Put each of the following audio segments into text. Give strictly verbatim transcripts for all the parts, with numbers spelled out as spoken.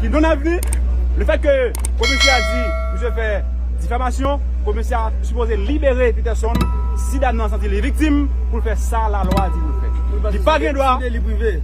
Ki donn avni, lefètke komisè a di misye fè difamasyon, komisè a sipoze libere Peterson si dam nan santi li viktim pou l fè sa lalwa di pou l fè. Li pa gen dwa,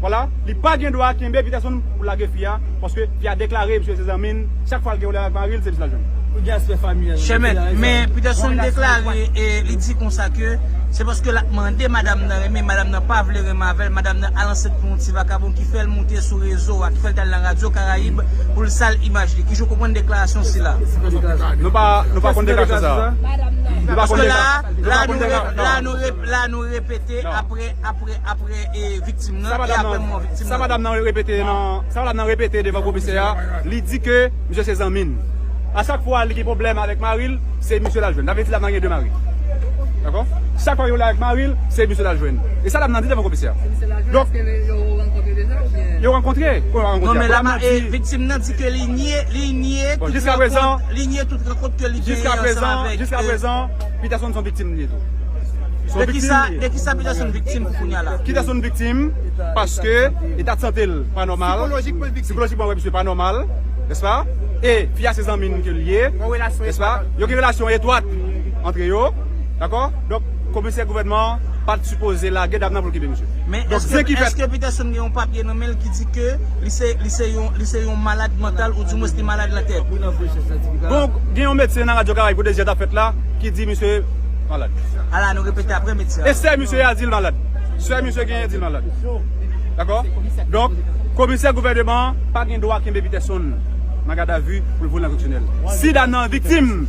vwala, li pa gen dwa kenbe Peterson pou lage fi a, paske fi a deklare misye se zanmi l, chak fwa l gen pwoblèm ak mari l, se misye l al jwenn. Pou gen aspè familyal. Chèmèt, men Peterson deklare e li di konsa ke se paske l ap mande madanm nan renmen, madanm nan pa vle renmen avè l, madanm nan al ansent pou yon ti vakabon ki fè l moute sou rezo a, ki fè l t al nan Radyo Karayib pou l sal imaj li. Kijan w konprann deklarasyon sila? Nou pa, nou pa konn deklarasyon sa. Nou pa konn deklarasyon sa. Paske la, la nou re-, la nou re-, la nou repete apre, apre, apre e viktim nan e apre mò viktim nan. Sa madanm nan repete nan, sa madanm nan repete devan komisè a, li di ke misye se zanmi l. A chak fwa li gen pwoblèm avèk mari l, se misye l al jwenn. Sa vle di dam nan gen de mari. Dakò? Chak fwa yo la avèk mari l, se misye l al jwenn. E sa dam nan di devan komisè a. Donk, yo rankontre deja oubyen? Yo rankontre. Kòman yo rankontre? Non, men la, viktim nan di ke li nye, li nye tout rankont, li nye tout rankont ke li genyen ansanm avèk. Jiska prezan, Peterson se yon viktim li ye tou. De kisa, de kisa Peterson viktim pou kounya la? Peterson viktim paske eta de sante l pa nòmal. Sikolojikman, misye pa nòmal, nèspa? E fi a se zanmi n ke l ye, nèspa? Yo gen relasyon etwat antre yo, dakò? Donk, komisè gouvènman an pa t sipoze lage dam nan pou l kenbe misye. Men èske, èske Peterson gen yon papye nan men l ki di ke li se, li se yon, li se yon malad mantal oudimwens li malad nan tèt? Bon, gen yon medsen nan Radyo Karayib kote zye t ap fèt la ki di misye malad. Ala, nou repete apre medsen an. E sè misye a di l malad. Sè misye genyen di l malad. Dakò? Donk, komisè gouvènman an pa gen dwa kenbe Peterson nan gadavi pou l voye l nan koreksyonèl. Si dam nan viktim,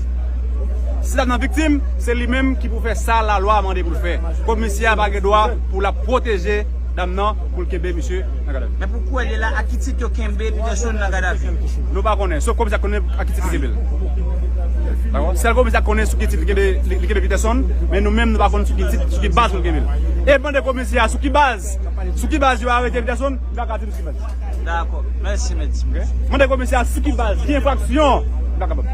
si dam nan viktim, se li menm ki pou fè sa lalwa mande pou l fè. Komisè a pa gen dwa pou l ap pwoteje dam nan pou l kenbe misye nan gadavi. Men poukwa li la, ak ki tit yo kenbe Peterson nan gadavi? Nou pa konnen, sof komisè a konnen ak ki tit li kenbe l. Dakò? Sèl komisè a konnen sou ki tit li kenbe, li, li kenbe Peterson, men nou menm nou pa konn sou ki tit, sou ki baz pou l kenbe l. E mande komisè a sou ki baz, sou ki baz yo arete Peterson, m pa ka di nou sou ki baz. Dakò. Mèsi, mèsi. Mande komisè a sou ki baz, ki enfraksyon, m pa kapab.